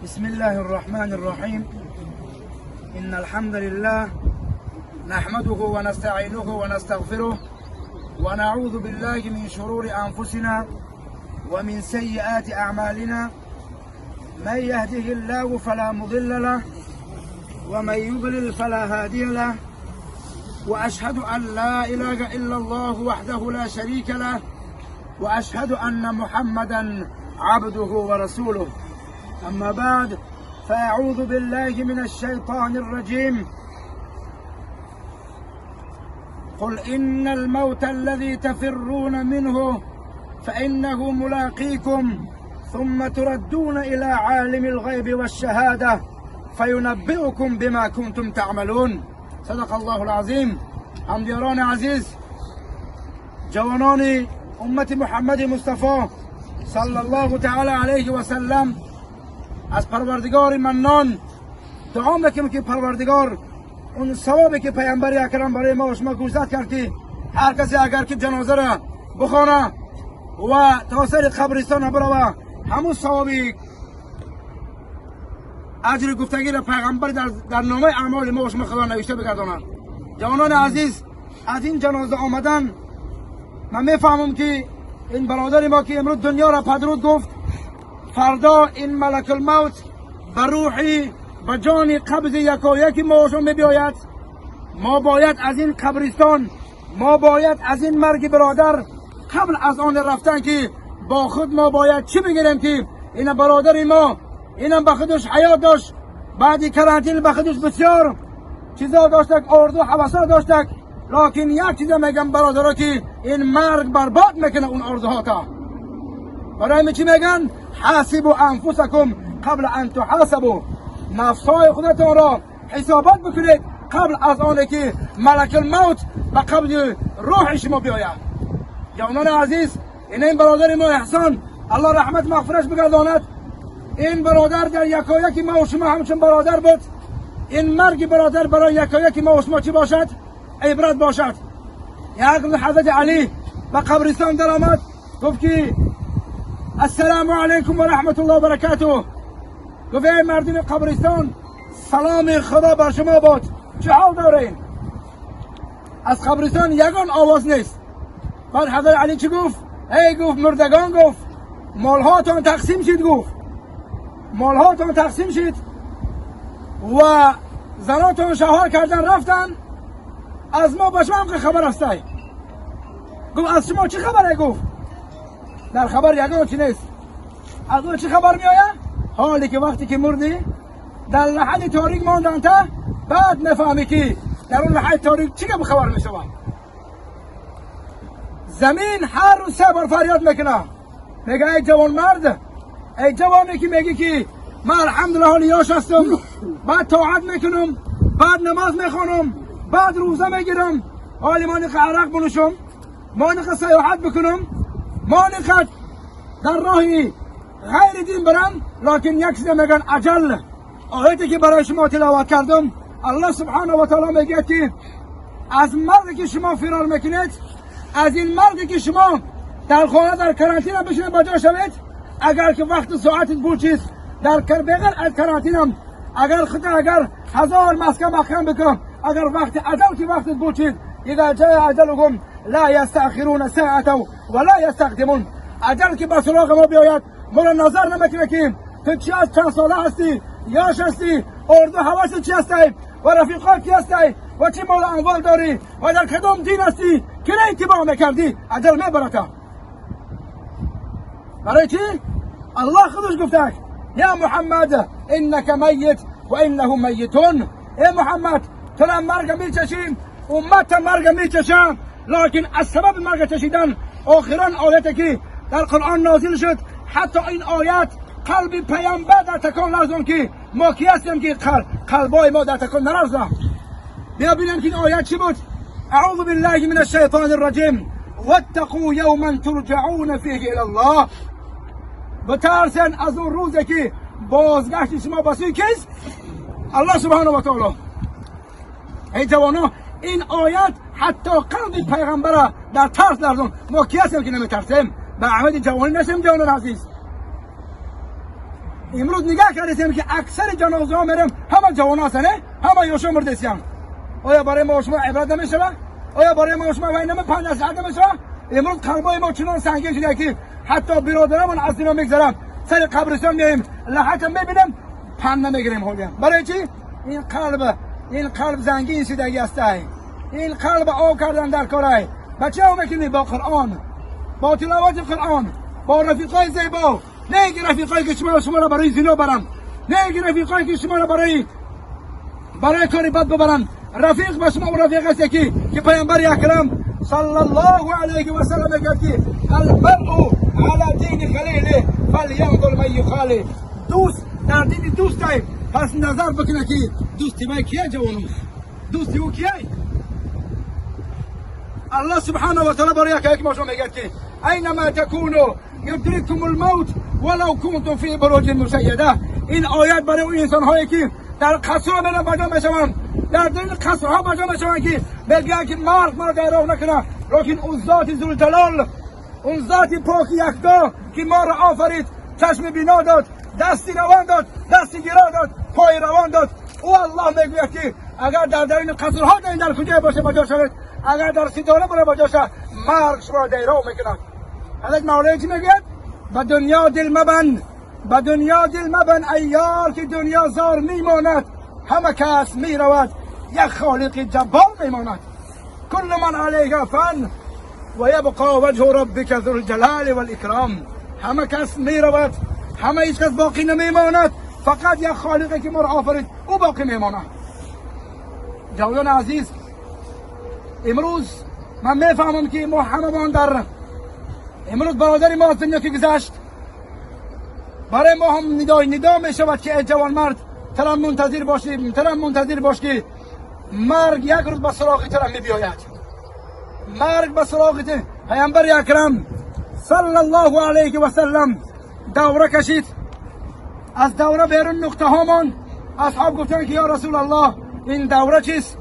بسم الله الرحمن الرحيم. إن الحمد لله نحمده ونستعينه ونستغفره ونعوذ بالله من شرور أنفسنا ومن سيئات أعمالنا. من يهده الله فلا مضل له ومن يضلل فلا هادي له، وأشهد أن لا إله إلا الله وحده لا شريك له، وأشهد أن محمدا عبده ورسوله. أما بعد، فأعوذ بالله من الشيطان الرجيم. قل إن الموت الذي تفرون منه فإنه ملاقيكم ثم تردون إلى عالم الغيب والشهادة فينبئكم بما كنتم تعملون. صدق الله العظيم. همدیاران عزیز، جوانان امت محمد مصطفی صلی الله تعالی علیه و سلم، از پروردگار منان دعا میکنیم که پروردگار اون ثوابی که پیامبر اکرم برای ما و شما گوشزد کرد که هر کسی اگر که جنازه را بخوانه و تا سر قبرستان بروه، همون ثوابی اجر گفتگی را پیغمبر در نامه اعمال ما و شما خدا نوشته بگرداند. جوانان عزیز، از این جنازه آمدن من میفهمم که این برادر ما که امروز دنیا را پدرود گفت، فردا این ملک الموت به روحی به جان قبض یکایک ما و شما میبیاید. ما باید از این قبرستان، ما باید از این مرگ برادر قبل از آن رفتن که با خود ما باید چی بگیریم که این برادر ما اینم به خودش حیات داشت، بعدی کرانتین به خودش بسیار چیزا داشتک، آرزو هوسا داشتک، لکن یک چیز میگم برادرها که این مرگ برباد میکنه اون آرزوها تا. برای چی میگن؟ حاسبوا انفسکم قبل ان تحاسبوا. نفسهای خودتان را حسابات بکنید قبل از آن که ملک الموت به قبض روح شما بیاید. جوانان عزیز، این برادر ما احسان، الله رحمت مغفرش بگرداند، این برادر در یکایک ما و شما همچون برادر بود. این مرگ برادر برای یکایک ما و شما چی باشد؟ عبرت باشد. یک روز حضرت علی به قبرستان در آمد، گفت که السلام علیکم و رحمت الله و برکاته. گفت ای مردم قبرستان، سلام خدا بر شما باد، چه حال دارین؟ از قبرستان یگان آواز نیست. بعد حضرت علی چی گفت؟ ای گفت مردگان، گفت مالهاتان تقسیم شد، گفت مالهاتان تقسیم شد و زناتان شوهر کردن رفتن، از ما به شما هم خبر هستی. گفت از شما چی خبره؟ گفت در خبر یگان چی نیست. از او چی خبر میآید؟ حالی که وقتی که مردی در لحد تاریک ماندن تا بعد نفهمی که در اون لحد تاریک چی خبر میشود. زمین هر روز سه بار فریاد میکنه، میگه ای جوان مرد، ای جوانی که میگی که من الحمدلله حال یاش هستم، بعد طاعت میکنم، بعد نماز میخوانم، بعد روزه میگیرم، حالی ما نخه عرق بنوشم، ما نخه سیاحت بکنم، ما نخه در راهی غیر دین برم، لکن یک چیز میگن اجل. آیتی که برای شما تلاوت کردم، الله سبحانه و تعالی میگه که از مرگی که شما فرار میکنید، از این مرگی که شما در خانه در کرانتین بشینید بجا شوید، اگر که وقت ساعت بود چیز در بغیر از کرانتین هم اگر خود اگر هزار مسکه مخم بکن، اگر وقت اجل که وقت بود چیز، اذا جاء اجلهم لا یستأخرون ساعة ولا یستقدمون. اجل که به سراغ ما بیاید، ما را نظر نمیکنه که تو چی از چند ساله هستی، یاش هستی، اردو هوس چی هستی و رفیقات کی هستی و چی مال اموال داری و در کدام دین هستی که نه اتباع میکردی، اجل میبرد. برای چی؟ الله خودش گفته یا محمد انک میت و انهم میتون. ای محمد، تو را مرگ میچشیم، امت مرگ میچشم، لکن از سبب مرگ چشیدن آخران آیت که در قرآن نازل شد، حتی این آیت قلب پیامبر در تکان لرزان که ما کی هستیم که قلبای ما در تکان نلرزه. بیا ببینیم که این آیت چی بود. اعوذ بالله من الشیطان الرجیم. واتقوا یوما ترجعون فیه الى الله. بترسن از اون روزی که بازگشت شما به سوی کیست؟ الله سبحانه و تعالی. ای جوانا، این آیت حتی قلب پیغمبر در ترس لرزون. ما کی هستیم که نمیترسیم؟ به احمد جوانی نشیم. جوانان عزیز، امروز نگاه کردیم که اکثر جنازه ها میرم همه جوان هستن، همه یوشا مردسیان. آیا برای ما شما عبرت نمیشه؟ آیا برای ما شما وای نمی پنج نصیحت نمیشه؟ امروز قلبای ما چنان سنگین شده که حتی برادرمون از اینا میگذرم سر قبرستان میایم لحظه میبینم پند نمیگیریم. حالا برای چی؟ این قلب زنگین شدگی است. این قلب آب کردن در کارای بچه ها میکنی با قرآن، با تلاوت قرآن، با رفیقای زیبا. نه اینکه رفیقایی که شما را برای زنا برن، نه اینکه رفیقایی که شما را برای کاری بد ببرن. رفیق به شما و رفیق است که پیامبر اکرم صلی الله علیه و سلم میگه که المرء على دین خلیله فلینظر من یخالل. دوست در دین دوست، پس نظر بکنه که دوستی من کیه؟ جوانم، دوستی او کیه؟ الله سبحانه و تعالی برای یک ما شما میگه که اینما تکونوا یدرککم الموت ولو کنتم فی بروج مشیده. این آیت برای اون انسان هایی که در قصر میرن بجا میشوند، در دل قصرها بجا میشوند که میگن که مرگ مرا در راه نکنه. لیکن اون ذات ذوالجلال، اون ذات پاک یکتا که ما را آفرید، چشم بینا داد، دستی روان داد، دستی گیرا داد، پای روان داد، او الله میگوید که اگر در درون قصرها در کجای باشه بجا شوید، اگر در ستاره بره بجا شد، مرگ شما را در راه میکند. حضرت مولانا چی میگوید؟ به دنیا دل مبند، به دنیا دل مبند ای یار که دنیا زار میماند. همه کس میرود، یک خالق جبار میماند. کل من علیها فان و یبقى وجه ربک ذو الجلال والاکرام. همه کس میرود، همه هیچ کس باقی نمیماند، فقط یک خالقی که ما را آفرید او باقی میماند. جوانان عزیز، امروز من میفهمم که ما هممان در امروز برادر ما از دنیا که گذشت، برای ما هم ندا می شود که ای جوان مرد، ترم منتظر باشیم، ترم منتظر باش که مرگ یک روز به سراغ ترم می بیاید. مرگ به سراغ. پیامبر اکرم صلی الله علیه و سلم دوره کشید، از دوره بیرون نقطه هامان. اصحاب گفتند که یا رسول الله، این دوره چیست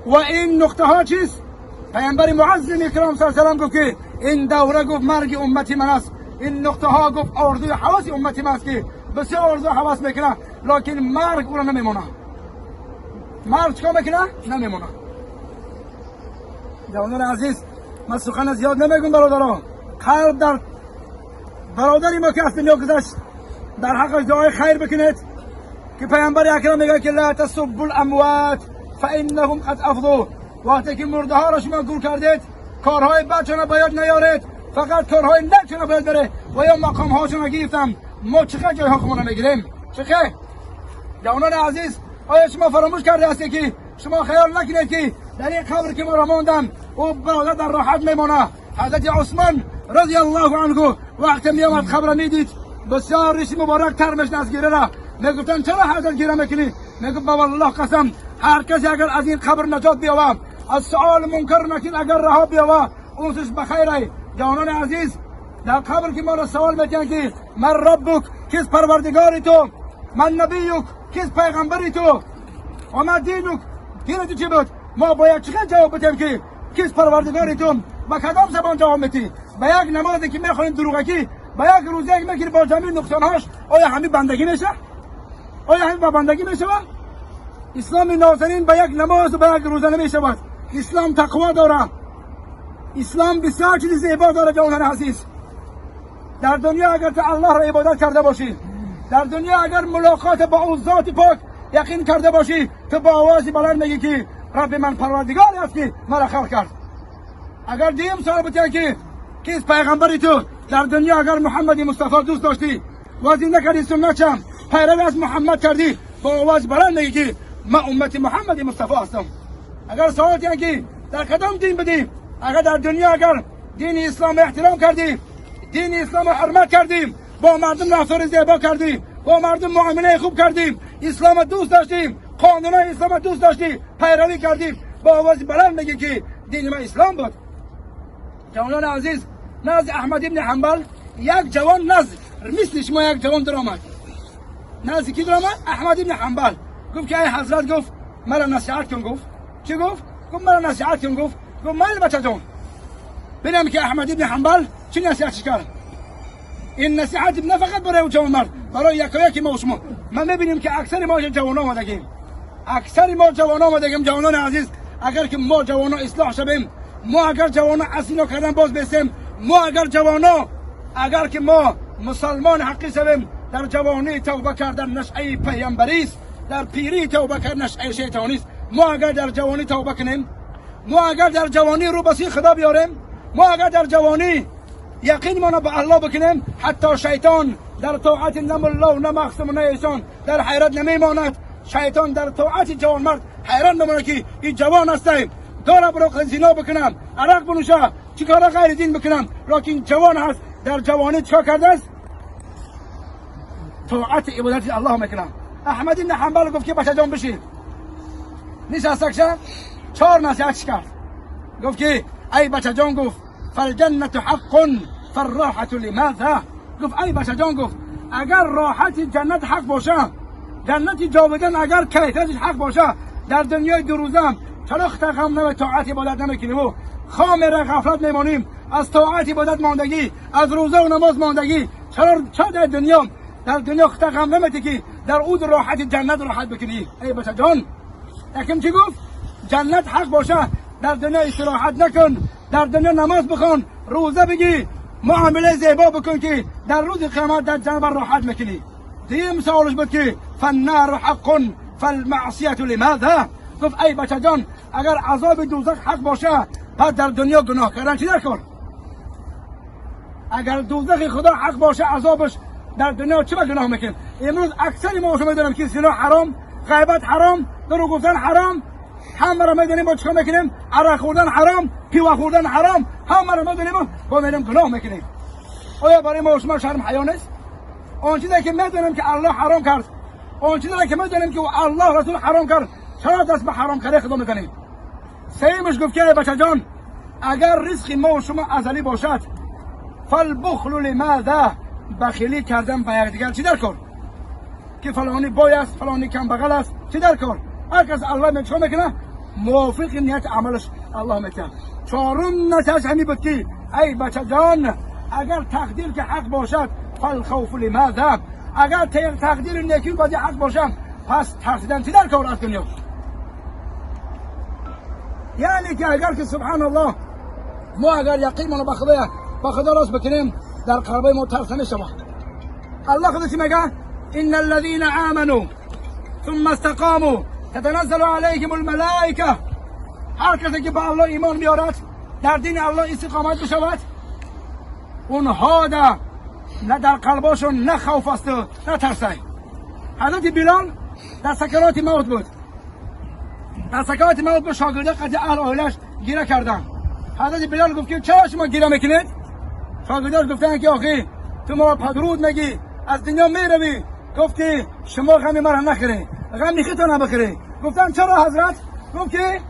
و این نقطه ها چیست؟ پیامبر معظم اکرام صلی الله علیه و سلم گفت که این دوره، گفت، مرگ امتی من است. این نقطه ها، گفت، آرزوی هوس امتی من است که بسیار آرزو هوس میکنه، لکن مرگ او را نمیمونه. مرگ چیکار میکنه؟ نمیمونه. جوانان عزیز، من سخن زیاد نمیگم. برادران، قلب در برادری ما که از دنیا گذشت، در حقش دعای خیر بکنید که پیامبر اکرم میگه که لا تسبوا الاموات فانهم قد افضوا. وقتی که مرده ها را شما گور کردید، کارهای بدشون باید نیارید، فقط کارهای نیکشون باید بره و یا مقام هاشون گرفتم. ما چقدر جای حقمون میگیریم؟ چقدر؟ جوانان عزیز، آیا شما فراموش کرده هستید که شما خیال نکنید که در این قبر که ما را ماندن، او برادر در راحت میمانه؟ حضرت عثمان رضی الله عنه وقتی میامد قبر میدید، بسیار ریش مبارک تر میشد از گریه را. میگفتن چرا حضرت گریه میکنی؟ میگفت با والله قسم، هر کسی اگر از این قبر نجات بیابم، از سؤال منکر نکیر اگر رها بیابم، اونسش بخیر. جوانان عزیز، در قبر که ما را سوال میکنن که من ربک، کیست پروردگاری تو؟ من نبیک، کیست پیغمبری تو؟ و ما دینک، دین تو چی بود؟ ما باید چقدر جواب بدیم که کیست پروردگاری تو؟ با کدام زبان جواب میدی؟ با یک نمازی که میخوانیم دروغکی، با یک روزه که میگیری با جمعی نقصانهاش، آیا همین بندگی میشه؟ آیا همین با بندگی میشه؟ اسلام نازنین با یک نماز و با یک روزه نمیشود. اسلام تقوا داره، اسلام بسیار چیز زیبا داره. جوانان عزیز، در دنیا اگر تو الله را عبادت کرده باشی، در دنیا اگر ملاقات با اون ذات پاک یقین کرده باشی، تو با آوازی بلند میگی که رب من پروردگاری است که مرا خلق کرد. اگر دیم سوال بودن که کیست پیغمبری تو، در دنیا اگر محمد مصطفی دوست داشتی و زنده کردی سنتشم، پیروی از محمد کردی، با آواز بلند میگی که من امت محمد مصطفی هستم. اگر سوال دیگه که در کدام دین بدی، اگر در دنیا اگر دین اسلام احترام کردی، دین اسلام حرمت کردیم، با مردم رفتار زیبا کردیم، با مردم معامله خوب کردیم، اسلام دوست داشتیم، قانون اسلام دوست داشتیم، پیروی کردیم، با آواز بلند میگی که دین من اسلام بود. جوانان عزیز، نزد احمد ابن حنبل یک جوان، نزد مثل شما یک جوان در آمد. نزد کی در آمد؟ احمد ابن حنبل. گفت که ای حضرت، گفت، مرا نصیحت کن. گفت چی گفت؟ گفت مرا نصیحت کن. گفت مال بچه جان، ببینم که احمد ابن حنبل چی نصیحت کرد. این نصیحت نه فقط برای جوان مرد، برای یکایک ما و شما. ما میبینیم که اکثر ما جوان آمدگیم، اکثر ما جوان آمدگیم. جوانان عزیز، اگر که ما جوانان اصلاح شویم، ما اگر جوانان اسینا کردن باز بسیم، ما اگر جوانا، اگر که ما مسلمان حقی شویم، در جوانی توبه کردن نشعه پیامبری است، در پیری توبه کردن نشعه شیطانی است. ما اگر در جوانی توبه کنیم، ما اگر در جوانی رو به سوی خدا بیاریم، ما اگر در جوانی یقین ما به الله بکنیم، حتی شیطان در طاعت نه ملا و نه مخصم و نه ایشان در حیرت نمیماند. شیطان در طاعت جوان مرد حیران نماند که این جوان هستیم، داره برو زنا بکنم، عرق بنوشه، چیکار غیر دین بکنم، لکن جوان هست، در جوانی چیکار کرده است؟ طاعت عبادت الله میکنم. احمد بن حنبل گفت که بچه جان بشین. نشست چهار نصیحت کرد. گفت که ای بچه جان، گفت فالجنة حق فالراحة لماذا؟ گفت ای بچه جان، گفت اگر راحت جنت حق باشه، جنت جاودان اگر کیفیتش حق باشه، در دنیای دو روزم چرا غم نمی طاعت عبادت نمیکنیم و خام را غفلت میمانیم، از طاعت عبادت ماندگی، از روزه و نماز ماندگی؟ چرا در دنیا غم نمیتی که در اود راحت جنت راحت بکنی؟ ای بچه جان، یکم چی گفت؟ جنت حق باشه، در دنیا استراحت نکن، در دنیا نماز بخوان، روزه بگی، معامله زیبا بکن که در روز قیامت در جنت راحت میکنی. دیم سوالش بود که فالنار حق فالمعصیت لماذا؟ گفت ای بچه جان، اگر عذاب دوزخ حق باشه، پس در دنیا گناه کردن چی در کار؟ اگر دوزخ خدا حق باشه، عذابش، در دنیا چه به گناه میکنیم؟ امروز اکثر ما شما میدونم که زنا حرام، غیبت حرام، دروغ گفتن حرام، همه را میدونیم. با چیکار میکنیم؟ عرق خوردن حرام، پیوه خوردن حرام، همه را میدونیم، با میریم گناه میکنیم. آیا برای ما و شما شرم حیا نیست؟ آن چیزی که میدونیم که الله حرام کرد، آن چیزی که میدونیم که الله رسول حرام کرد، چرا دست به حرام کاری خدا میزنیم؟ سیمش گفت که بچه جان، اگر رزق ما و شما ازلی باشد، فالبخل لماذا؟ بخیلی کردن به یکدیگر چی در کار که فلانی بای است، فلانی کم بغل است، چی در کار؟ هر کس الله چیکار میکنه؟ موافق نیت عملش الله میکنه. چهارم نصیحتش همین بود که ای بچه جان، اگر تقدیر که حق باشد، فالخوف لماذا؟ اگر تقدیر نیکی و بدی حق باشد، پس ترسیدن چی در کار از دنیا؟ یعنی که اگر که سبحان الله ما اگر یقین به خدا، به خدا راست بکنیم، در قلب ما ترس نمیشود. الله خدا چی میگه؟ ان الذين آمنوا ثم استقاموا تتنزل عليهم الملائکه. هر کسی که به الله ایمان میارد، در دین الله استقامت بشود، اونها ده نه در قلباشون نه خوف است و نه ترسه. حضرت بلال در سکرات موت بود، در سکرات موت بود. شاگرده قضیه اهل عائلش گریه کردن. حضرت بلال گفت که چرا شما گریه میکنید؟ شاگرداش گفتن که آخی تو ما پدرود میگی، از دنیا میروی. گفت که شما غم مرا نخورید، غم خودتون بخورید. گفتن چرا حضرت؟ گفت که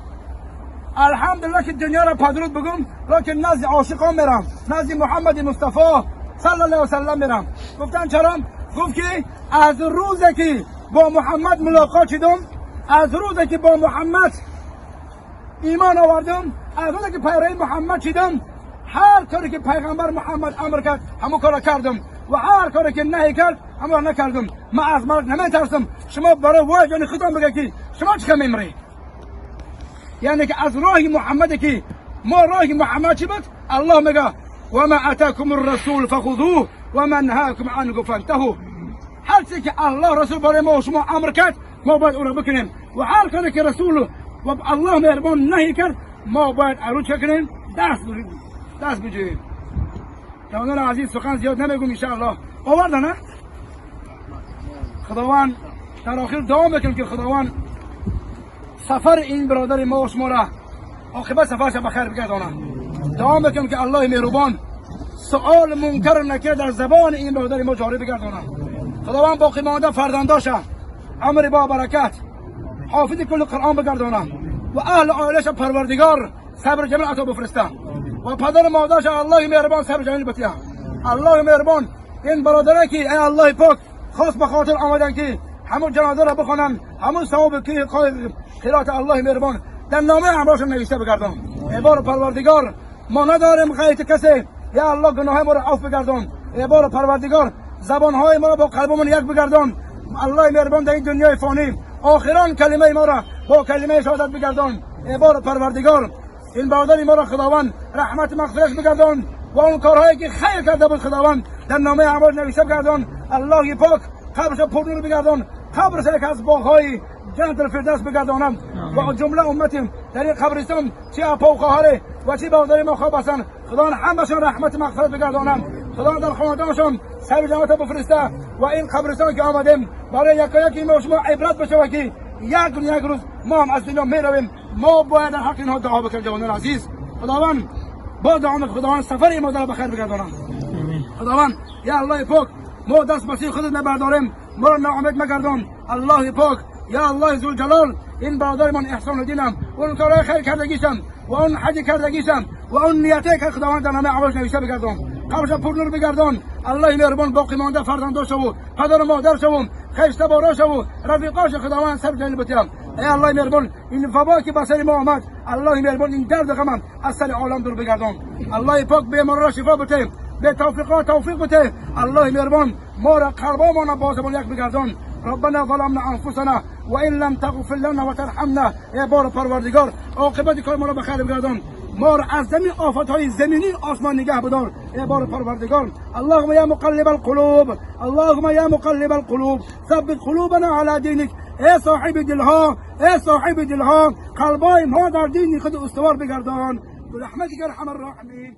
الحمدلله که دنیا را پدرود بگم، لکن نزد عاشقان میرم، نزد محمد مصطفی صلی الله علیه وسلم میرم. گفتن چرا؟ گفت که از روزی که با محمد ملاقات شدم، از روزی که با محمد ایمان آوردم، از روزی که پیروی محمد شدم، هر کاری که پیغمبر محمد امر کرد، همون کار کردم و هر کاری که نهی کرد، همون نکردم. من از مرگ نمیترسم. شما برای وای جان خودتون بگه که شما چه میمری؟ یعنی که از راه محمد که ما راه محمد چی بود؟ الله میگه و ما اتاکم الرسول فخذوه و ما نهاکم عنه فانتهوا. هر چیزی که الله رسول برای ما و شما امر کرد، ما باید اون رو بکنیم و هر کاری که رسول و الله مهربان نهی کرد، ما باید ارو چه کنیم؟ دست بجوییم. جوانان عزیز، سخن زیاد نمیگم. انشاءالله آوردن نه خداوند. در آخر دعا میکنم که خداوند سفر این برادر ما و شما را عاقبت سفرش بخیر بگردانه. دعا میکنم که الله مهربان سؤال منکر و نکیر در زبان این برادر ما جاری بگردانه. خداوند باقی مانده فرزنداشه عمر با برکت، حافظ کل قرآن بگردانه و اهل عائلش پروردگار صبر جمیل عطا بفرسته و پدر مادرش الله مهربان صبر جمیل بتیه. الله مهربان این برادره که ای الله پاک خاص به خاطر آمدن که همون جنازه را بخوانن، همون ثواب که قرائت الله مهربان در نامه اعمالشون نوشته بگردان. ای بار پروردگار، ما نداریم غیرت کسی. یا الله، گناه ما را عفو بگردان. ای بار پروردگار، زبانهای ما را با قلبمون یک بگردان. الله مهربان، در این دنیای فانی آخران کلمه ما را با کلمه شهادت بگردان. ای بار پروردگار، این برادر ما را خداوند رحمت مغفرت بگردان و اون کارهایی که خیر کرده بود خداوند در نامه اعمال نوشته بگردان. الله پاک قبرش پر نور بگردان، قبرش یک از باغهای جنت الفردوس بگردانم. و جمله امتیم در این قبرستان، چه اپا و خواهره و چه برادر ما خواب هستند، خدا همشون رحمت مغفرت بگردانم. خدا در خاندانشون صبر جماعت بفرسته. و این قبرستان که آمدیم برای یکایک ما شما عبرت بشه که یک روز ما هم از دنیا میرویم. ما باید در حق اینها دعا بکنیم. جوانان عزیز، خداوند با دعا خداوند سفر ما در بخیر بگردانم. خداوند یا الله پاک، ما دست به سوی خودت نبرداریم، ما را ناامید مگردان. الله پاک، یا الله ذوالجلال، این برادر من احسان الدینم، اون کارهای خیر کردگیشم و اون حج کردگیشم و اون نیته که خداوند در نامه اعمالش نوشته بگردان، قبرش پر نور بگردان. الله مهربان، باقی مانده فرزنداش و پدر و مادرش و خویشتباراش و رفیقاش خداوند صبر جمیل بتیم. ای الله مهربان، این وبا که به سر ما آمد، الله مهربان، این درد غمم از سر عالم دور بگردان. الله پاک، بیمار را شفا بده، به توفیقات توفیق بده. الله مهربان، ما را قلبامان با زبان یک بگردان. ربنا ظلمنا انفسنا وان لم تغفر لنا وترحمنا. ای بار پروردگار، عاقبت کار ما را به خیر بگردان، ما را از زمین آفت های زمینی آسمان نگه بدار. ای بار پروردگار، اللهم یا مقلب القلوب، اللهم یا مقلب القلوب، ثبت قلوبنا على دینک. ای صاحب دلها، ای صاحب دلها، قلبای ما در دین خود استوار بگردان. برحمتك ارحم الراحمین.